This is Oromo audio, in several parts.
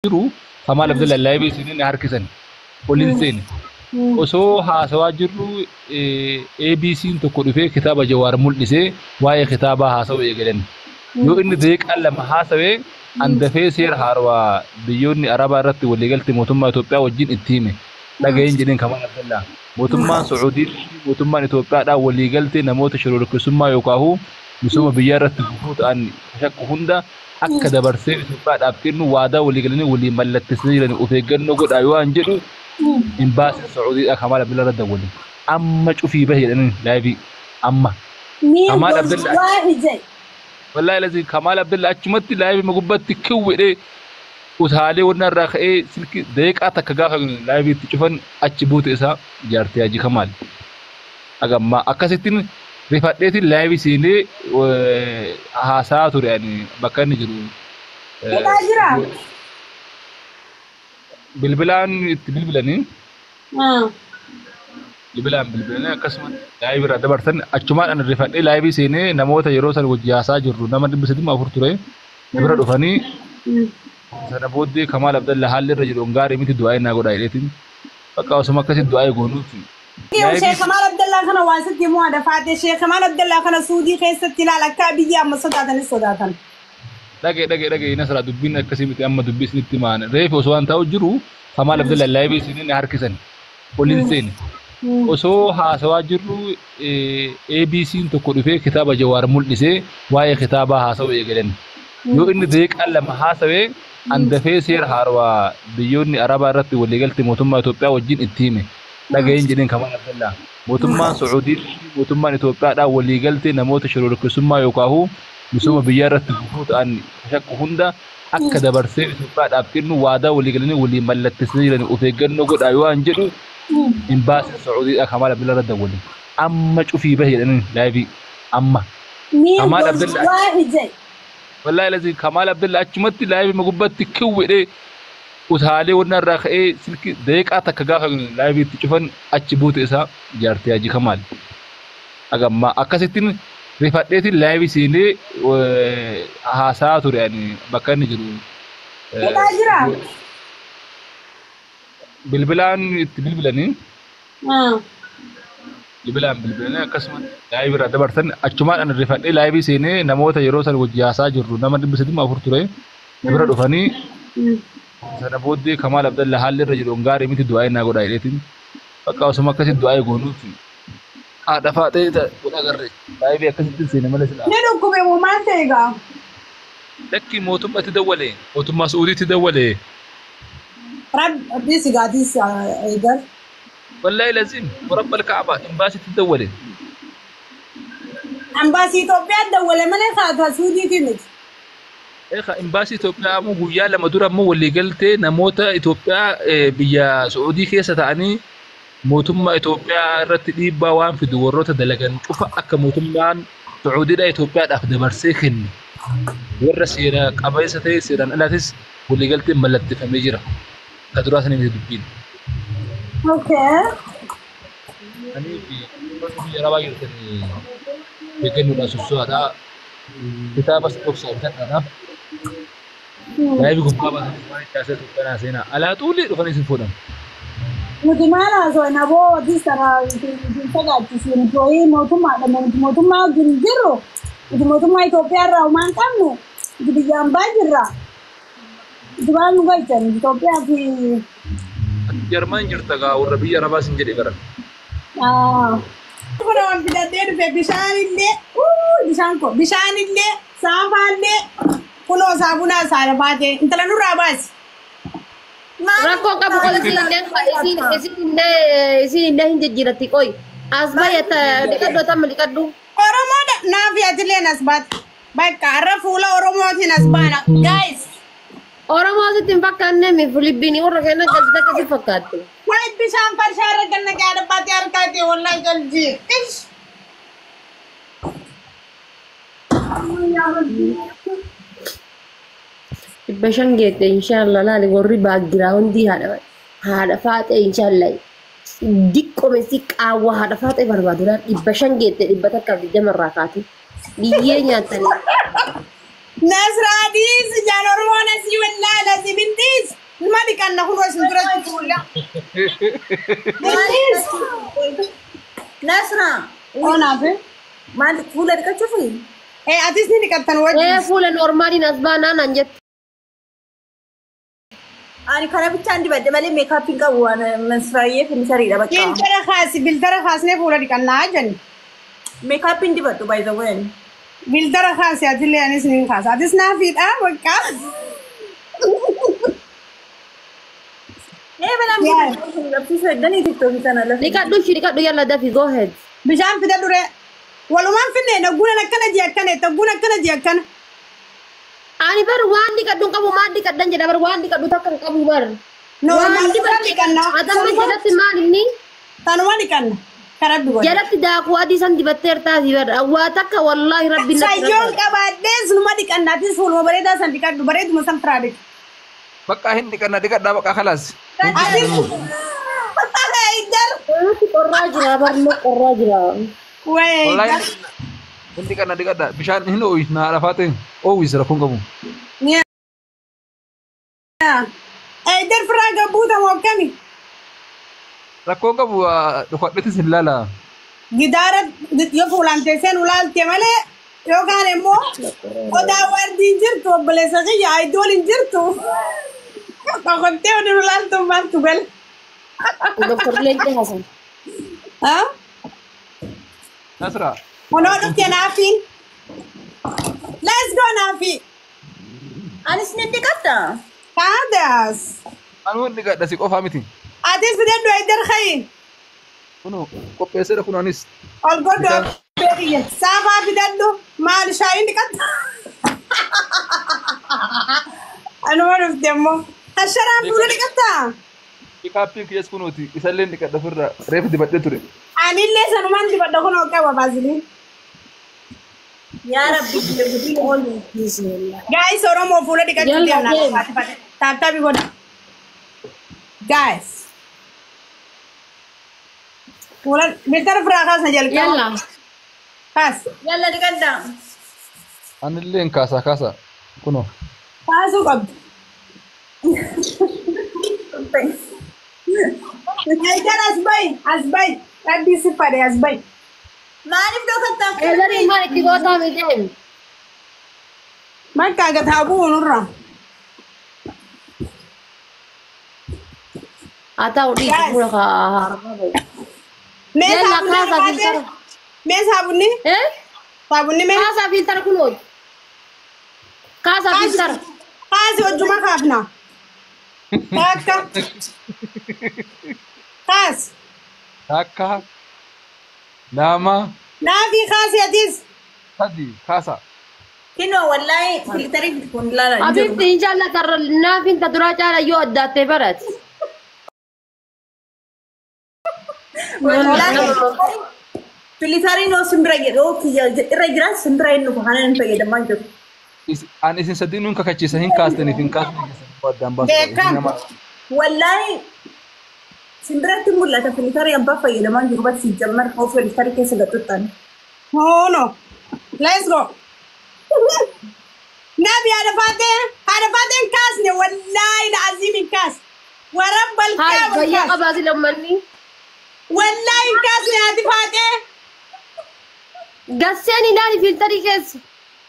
Jiru Kamaal Abdalla live seenee na harkisan. Oliin seene. Osoo haasawaa jirru ABC'n tokko dhufee kitaaba Jawaar mul'isee waa'ee kitaabaa haasawuu eegalan. Yoo inni daqiiqaa 2 haasawee an dafee seera haarawaa biyyoonni Arabaa irratti waliigalte mootummaa Itoophiyaa wajjin itti hime. Dhaga'een jedheen Kamaal Abdallaa. Mootummaan Su'uudii fi mootummaan Itoophiyaadhaa waliigaltee namoota shororkeessummaa yookaahuu misooma biyyaa irratti gufuu ta'an shakku hunda akka dabarsee Itoophiyaadhaaf kennu waadaa waliigalanii walii mallattessanii jiran, of eeggannoo godhaa yoo an jedhu imbaasiin Su'uudiidhaa Kamaal Abdallaa irra dawwale. Amma cufii bahi jedhanii live amma. Niin Kamaal Abdallaa wallaahi jedhe. Wallaahi lazii Kamaal Abdallaa achumatti live gubbatti kiw jedhee utaalee wanna irraa ka'ee silki daqiiqaa takka gaafa live itti cufan achi buute isaa jaartii Haji Kamaal. Agammaa akkasittiin rifadheetiin live seenee haasaa ture ani bakka inni jiru. Hidhaa jiraa? Bilbilaan itti bilbilanii bilbilaan bilbilanii akkasuma live irraa dabarsan. Achumaan ani rifadhee live seenee namoota yeroo san wajji haasaa jirru nama 304 ture na bira dhufanii, sana booddee Kamaal Abdalla haalli irra jiru gaarii miti, du'aa innaa godhaa jedheetiin bakka osuma akkasitti du'aa goonuuf. Sheekh Kamaal Abdallaa kana waan sitti himuu haadha faate. Sheekh Kamaal Abdallaa kana Suudii keessatti ilaala, akka biyya amma sodaatanis sodaatan. Dhage, dhage, dhage, Nasra, dubbiin akkasii miti. Amma dubbii isinitti himaan. Reefu osoo waan ta'u jiru Kamaal Abdalla live seenee na harkisan. Oliin seene. Osoo haasawaa jirru ABC'n tokko dhufee kitaaba Jawaar mul'isee waa'ee kitaabaa haasawuu eegalan. Yoo inni daqiiqaa 2 haasawee an dafee seera haarawaa biyyoonni Arabaa irratti waliigalte mootummaa Itoophiyaa wajjin itti hime. Dhaga'een jedheen Kamaal Abdallaa. Mootummaan Su'uudii fi mootummaan Itoophiyaadhaa waliigaltee namoota shororkeessummaa yookaahuu misooma biyyaa irratti gufuu ta'an shakku hunda akka dabarsee Itoophiyaadhaaf kennu waadaa waliigalanii walii mallattessanii jiran, of eeggannoo godhaa yoo an jedhu imbaasiin Su'uudiidhaa Kamaal Abdallaa irra dawwale. Amma cufii bahi jedhanii live amma. Niin Kamaal Abdallaa wallaahi jedhe. Wallaahi lazii Kamaal Abdallaa achumatti live gubbatti kiw jedhee utaalee wanna irraa ka'ee silki daqiiqaa takka gaafa live itti cufan achi buute isaa jaartii Haji Kamaal. Agammaa akkasittiin rifadheetiin live seenee haasaa ture ani bakka inni jiru. Hidhaa jiraa? Bilbilaan itti bilbilanii bilbilaan bilbilanii akkasuma live irraa dabarsan. Achumaan ani rifadhee live seenee namoota yeroo san wajji haasaa jirru nama 304 ture na bira dhufanii, sana booddee Kamaal Abdalla haalli irra jiru gaarii miti, du'aa innaa godhaa jedheetiin bakka osuma akkasitti du'aa goonuuf haadha faaxee godha agarre live akkasitti seene malee silaa. Ni dhukkube moo maal ta'e egaa? Lakki, mootummaatti dawwale, mootummaa Su'uudiitti dawwale. Rabbi si gaatis eegal. Wallaahi lazim warabbal Kaaba imbaasitti dawwale. Ambaasii Itoophiyaa dawwale malee kaata Suudiitii miti. Egaa imbaasii Itoophiyaa ammoo guyyaa 2 dura ammoo waliigaltee namoota Itoophiyaa biyya Su'uudii keessa ta'anii mootummaa Itoophiyaa irratti dhiibbaa waan fidu warroota dalagan cufa akka mootummaan Su'uudiidhaa Itoophiyaadhaaf dabarsee kennu, warra seera qabeessa ta'e seeraan alaatis waliigalteen mallatteeffamee jira. Ka duraa sanii miti dubbiin. Kaniif warri biyya Arabaa jirtanii eeggannoodhaan sosso'aadhaa. Kitaabas dhoksaa bitadhaadhaa. Live gubbaa baasanii waan itti haasa'e Itoophiyaa seenaa. Alaa xuulii dhufanii isin fuudhan. Nuti maal haasawin aboo atis tana hin sagaachisiin. Nuti wayii mootummaadha, nuti mootummaa wajjin jirru, nuti mootummaa Itoophiyaa irraa homaa hin qabnu, nuti biyya ambaa jirra. Nuti maal nu galchan Itoophiyaa fi Ati Jarman jirta gaa, warra biyya Arabaa sin jedhe baran. Kun waan fidadhee dhufe, bishaanillee, bishaan koo, bishaanillee, saafaallee, kunoo saabunaa saala baatee intala nurraa baasi. Rakkoo qabu qoy, isin isin illee isin illee hin jijjiiratti qoy. As bayyata dhiqadhu, tamma dhiqadhu. Oromoodha naaf atileen as baate. Bakka har'a fuula Oromootiin as baana. Guys, Oromoo sitti hin fakkaanne mi Filippinii warra kennan galchite akkasi fakkaatti. Wayi bishaan farshaa irra ganna gaadha baatee harkaatee wallahi galji. Ish. 500 geette inshaallah. Laali, warri background haadha faaxee inshaallah diqqoomessi qaawwa haadha faaxee barbaadu. Laal, 500 geette, 120 irraa kaate biyyee nyaatanii. Nasraadis jaan Oromoon asii wallaahi asii bintiis. Ilma dhiqanna kun isin duratti fuula. Bintiis. Nasra. Onaaf. Maal fuula dhiqachuufi? Atis ni dhiqattan wajjin. Fuula normaaliin as baanaan an jette. Ani kana bichaan dibadhe malee meekaappiin qabu waan Nasraayyee filtariidha bakka. Filtara kaasi filtara kaasnee fuula dhiqannaa jenni. Meekaappiin dibadhu by the way. Filtara kaasi atillee anis ni kaasa. Atis naafiidha bakka. Balaan qabsiisuu eddanii tiktookii kana lafa. Dhiqadhu ishii dhiqadhu yalla dafi go ahead. Bishaan fida duree. Walumaan finne nagguun akkana jee akkana nagguun akkana jee akkana. Ani bar waan dhiqadhu hin qabu maal dhiqadhan jedha bar waan dhiqadhu takka hin qabu bar. Waan dhiqanna. Adamma jalatti maal inni? Tanuma dhiqanna. Karabbi godhe. Jalatti daakuu adii san dibatteertaasi bar waa takka wallaahi rabbi na. Sayyoon qabaadhees numa dhiqanna atis fuuluma bareedaa san dhiqadhu bareeduma san firaa dhiqu. Bakka hin dhiqanna dhiqadhaa bakka khalaas. Atis. Eidar. Qorraa jira bar qorraa jira. Wait. Hin dhiqanna dhiqadhaa bishaan hin ooyisna lafaa ta'e ooyis rakkoon qabu. Eidar firaa gabbuutamu akkami? Rakkoon qabu dhukadhetis hin laala. Gidaara yoo fuulaan teesseen ulaalte malee yookaan immoo odaa wardiin jirtu obboleessa kiyya ayidool hin jirtu. Qoqottee oduu ulaaltu maaltu gala. Doktor Leencee Hasan. Nasra. Kunoo dhufte naafiin. Let's go naafi. Anis ni dhiqadha. Kaadaas. Anuu hin dhiqadha si qofaa miti. Atis fidadhu Eidar khayi. Kunoo qopheesseedha kun anis. Ol godhu beekiyya. Saafaa fidadhu maal shaayiin dhiqatta. Anuma dhufte immoo. Hasharaan fuula dhiqattaa? Meekaappiin kiyyas kunooti isallee dhiqadha ofirraa reefu dibadhee ture. Anillee sanumaan dibadha kunoo qaba baasiliin. Yaa Rabbi Guys Oromoo fuula dhiqachuu deemna. Taaptaabii godha. Guys. Fuula filtara firaa kaasna jalqaba. Yalla. Kaas. Yalla dhiqadha. Anillee hin kaasaa kaasa kunoo. Kaasuu qabdu. Eidar as bahi as bahi. Rabbi si fadhe as bahi. Maaliif dhokattaa? Eedari maal itti gootaa miti? Bakka gataa bu'u nurra. Haa ta'u dhiisi fuula haaraa bahu. Mee Yalla saabunni kaasaa barbaade? filtara. Mee saabunni? Saabunni mee? Kaasaa filtara kunoo. Kaasaa filtara. Kaasi wajjuma kaafna. Takka. Kaas. Takka. Lama. Naafi kaasi atis. Sadi kaasa. Kinoo wallaahi filtarii kun ilaalaa hin jiru. Abibti inshallah tarra naafin ta duraa caala yoo addaattee barate. Wallaahi filtariin oo simbira jedhu kiyya irra jiraan simbira hin dhufu kana hin fayyadamaa jiru. Ani isin sadiin kakachiisa hin kaastaniif hin kaasne keessan addaan baasu. Beekam. Wallaahi simbiratti mul'ata filtarii abbaa fayyadamaa jiru bakki jammar koo filtarii keessa gaxuxxan. No no. Let's go. Nabi haadha faateen hin kaasne wallaahi laaziim hin kaasne. Warabba Haa alkaaba hin fayyaa kaasne. qabaa si lammanni. Wallaahi hin kaasne haati faatee. Gasseen ilaali filtarii keessa.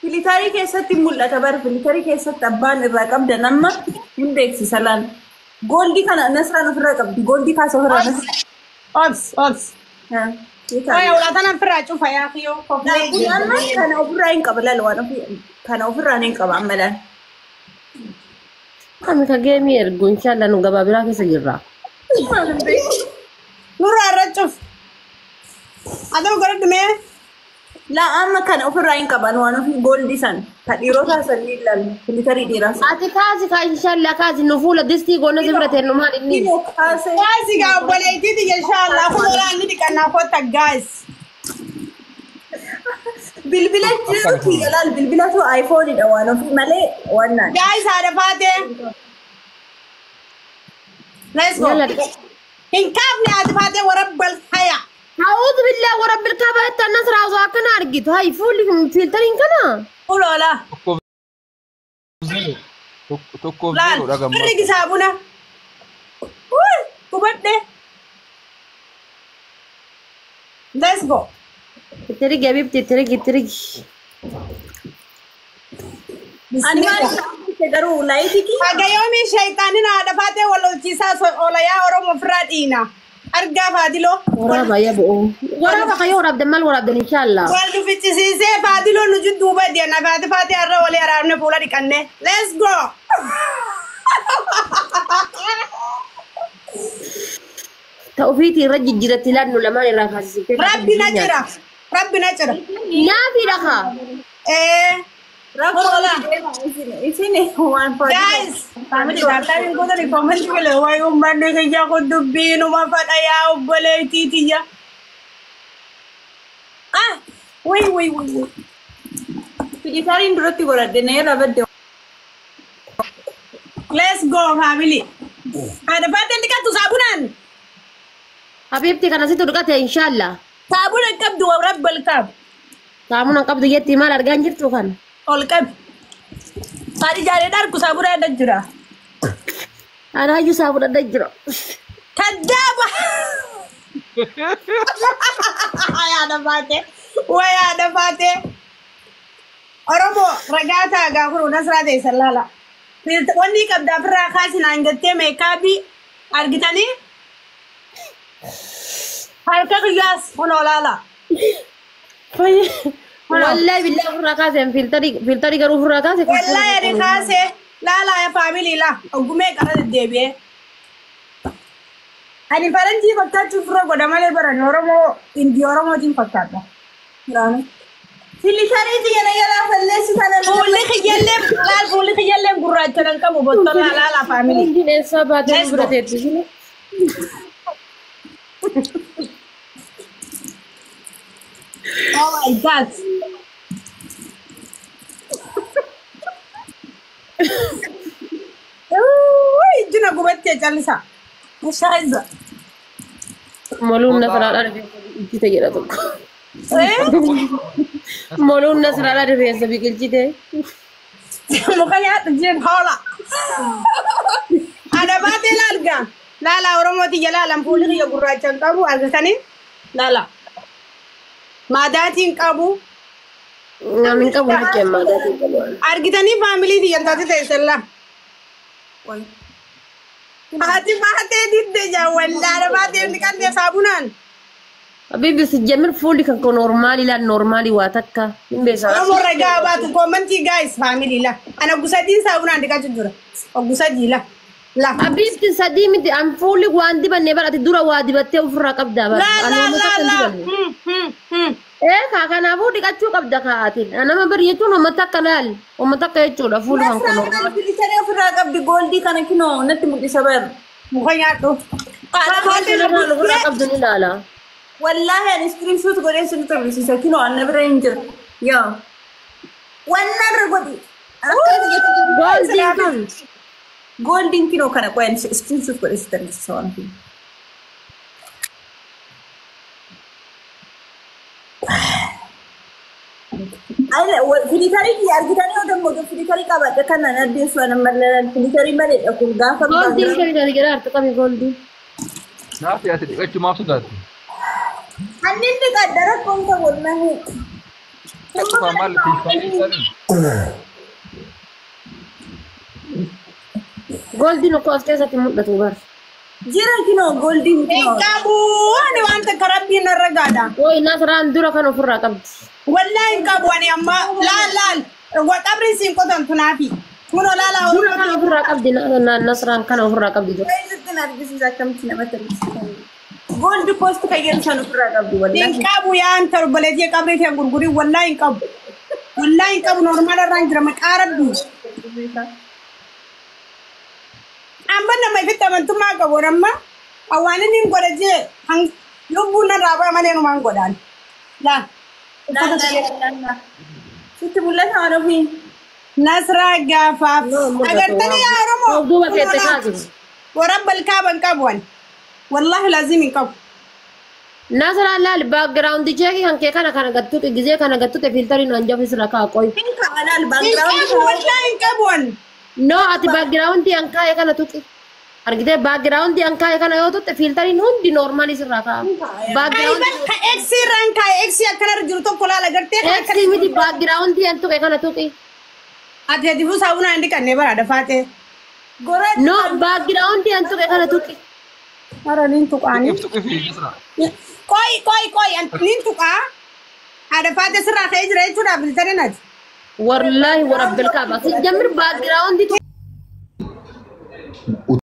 Filtarii keessatti mul'ata bara filtarii keessatti abbaan irraa qabdan amma hin beeksisa laal. Gooldii kana Nasraan ofirraa qabdi. Gooldii kaasa ofirraa Nasraan. Obs obs. Oya ulaataan ofirraa cufa yaa kiyyoo. Kun amma kana ofirraa hin qaba laal waan ofii kana ofirraa hin qaba amma laal. Ami ka geemii ergu inshallah nu gabaa biraa keessa jirra. Nurraa irra cuf. Adoo godhadhu mee. Laa amma kana ofirraa hin qaban waan ofii gooldii san ka dhiirotaa san ni ilaalu filtarii dhiiraa san. Ati kaasi ka inshallah kaasi nu fuula distii goona si bira teennu maal inni. Kinoo kaasee. Kaasi gaa obboleettiiti inshallah kun olaa inni dhiqannaa kotta guys. Bilbila jiru kiyya laal bilbilatu iPhone dha waan ofii malee waan naan. Guys haadha faatee. Let's go. Yalla. Hin kaafne haati faatee warabbal haya. أعوذ بالله ورب الكعبة حتى الناس راعوا كنا أرجيت هاي فول فلترين كنا Uloola. Tokkoof Tokkoof Laal zeeroodha gammaa. Firri saabuna. Wuy hubadhe. Let's go. Itti rigi habibti, itti rigi, itti rigi. Ani maal garuu laayitii Haga yoomii shayxaanin haadha faatee wal lolchiisaa oola yaa Oromoo ofirraa dhiina. Argaa Faadiloo. Waraaba yaa bo'oo. Waraaba kayyoo waraabdan maal waraabdan inshaallah. Wal nu ficcisiisee Faadiloo nu jidduu badiyan haati faatee har'a walii araarne fuula dhiqanne. Let's go. Ta ofiitii irra jijjiiratti laannu lamaan irraa kaasisee. Rabbi na jira. Rabbi na jira. Naafi dhakaa. Eh. Rakkoo isin waan Guys, family daataan gootani comment malee wayi uummanni kiyya kun dubbiinuma fadha yaa obboleettii tiyya. Ah, wayi wayi wayi wayi. Filitariin duratti godhadhe na irra badde. Let's go family. Haadha faateen dhiqattu saabunaan. Habibti kana situ dhiqate inshaallah. Saabuna hin qabdu rabbi ol qabu. Saamuna hin qabdu jetti maal argaa hin jirtu kana. Ol qabi. Haadhi jaalee dharku saabuna adda jira. Anaayyuu saabuna adda jira. Kaddaaba. Haadha faatee. Wayi haadha faatee. Oromoo ragaa taagaa kun nasraa ta'e sallaala. Wanni qabda ofirraa kaasinaan gattee meekaabii argitanii harka kiyyaas kun olaala. Wallahi billahi ofirraa kaaseen filtarii garuu ofirraa kaase. Wallahi ani kaase laala ya faamilii la oggumee qara deddeebi'ee. Ani faranjii fakkaachuu ofirra godha malee baran Oromoo Indii Oromootiin fakkaata. Filitarii xiyya jalaa falleessi kana. Fuulli kiyyallee laal fuulli kiyyallee gurraacha kan qabu bottolaa laala faamilii. Indiin eessaa baatee Let's go. bira teetti. Oh my God. Uy, ijji na gubattee callisa. Shaayiza. Moluun nasraadhaa rifeensa biqilchite jedha tokko. Moluun nasraadhaa rifeensa biqilchite. Muka nyaadhu jeen hoola. Haadha baatee laalgaa. Laala Oromooti jalaalan fuulli kiyya gurraacha hin qabu argitanii laala. Maadaatiin qabu. Namni hin qabu jechuun maadaatiin qabu. Argitanii faamilii tiyyan taate ta'e sella. Haati baatee didde jaa wallaala baatee inni qallee saabunaan. Habibi sijjamir fuulli kan koo noormaali laal noormaali waa takka hin beekaa. Oromoo ragaa baatu koomantii gaayis faamilii la. Ana oggu sadii saabunaan dhiqachu jira. Oggu sadii la. La. Habibti sadii miti an fuulli waan dibanne bara ati dura waa dibattee ofirraa qabdaa bara. La Ani la uummata la akka hin la. dibanne. Ee kaa kanaafuu dhiqachuu qabda kaa'atiin. Nama bari jechuun uummata akka laal uummata akka jechuudha fuulli kan koo noormaali. Filitarii ofirraa qabdi gooldii kana kinoo natti mul'isa bara. Muka nyaadhu. Fuulli ofirraa qabdu ni ilaala. Wallaahi ani screenshot godhee sitti agarsiisa kinoo anna bira hin jira. Yaa. Wanna irra godhi. Gooldiin kan. Gooldiin kinoo kana qo'an screenshot godhee sitti agarsiisa waan ta'eef. Filitarii argitanii yoo dammoo filitarii qabadhe kanaan addeessu ana mallalaan filitarii maleedha kun gaafa Gooldiin kan jedha jedha harka qabi gooldiin. Naafi ati dhiqachuu maaf sodaatte? Annin dhiqadha rakkoon kan wallahi. Dhiqachuu maal filtarii isaanii? Gooldiin okkoo as keessatti mul'atu bara. Jira kinoo gooldiin Hin kinoo. qabu. Ani waan takka rabbiin narra gaadha. Woy nasraan dura kan ofirraa qabdi. Wallahi hin qabu ani amma laal laal. Qabri siin qotamtu naafi. Kunoo laala Dura Oromoo. kan ofirraa qabdi nasraan kana ofirraa qabdi dura. Sitti argisiisa akkamitti namatti argisiisa. Gooldi poost kan jedhu san ofirraa qabdi Hin wallahi. qabu yaa intal obboleettii qabrii ta'e gurgurii wallahi hin qabu. Wallahi hin qabu normaala irraan jira maqaa rabbii. Amma nama ifitti amantummaa qabu amma waan inni hin godha jee lubbuun narraa ba'a malee numaan godhaan. Laa. Sitti mul'ata waan ofii. Nasraa gaafaaf. Agartanii yaa Oromoo. Of duuba keette kaasi. Warra balkaa qabu ani. Wallahi laazim hin qabu. Nasraan laal background check kan kee kana kana gattuute gizee kana gattuute filtariin hanjafa sirra kaa qoy. Hin ka'a laal Hin background qabu wallahi hin qabu ani. No, ati background an kaa'e kana tuqi. Argitee background an kaa'e kana yoo tuqxe filtariin hundi normaalii sirraa kaa'ama. Ay Background bar ka X irraan kaa'e X akkanarra jiru tokko laala gartee kan X miti background an tuqe kana tuqi. Ati ati fuu saawunaa hin dhiqanne bara dafaatee. Goraatti No, background an tuqe kana tuqi. Mara niin tuqaanii. Tuqi fi Nasra. Qoy qoy qoy niin tuqaa. Haadha faatee sirraa ka'ee jira jechuudha filtariin ati. Wallahi warabbil kaaba. Sijjamir background tuqi.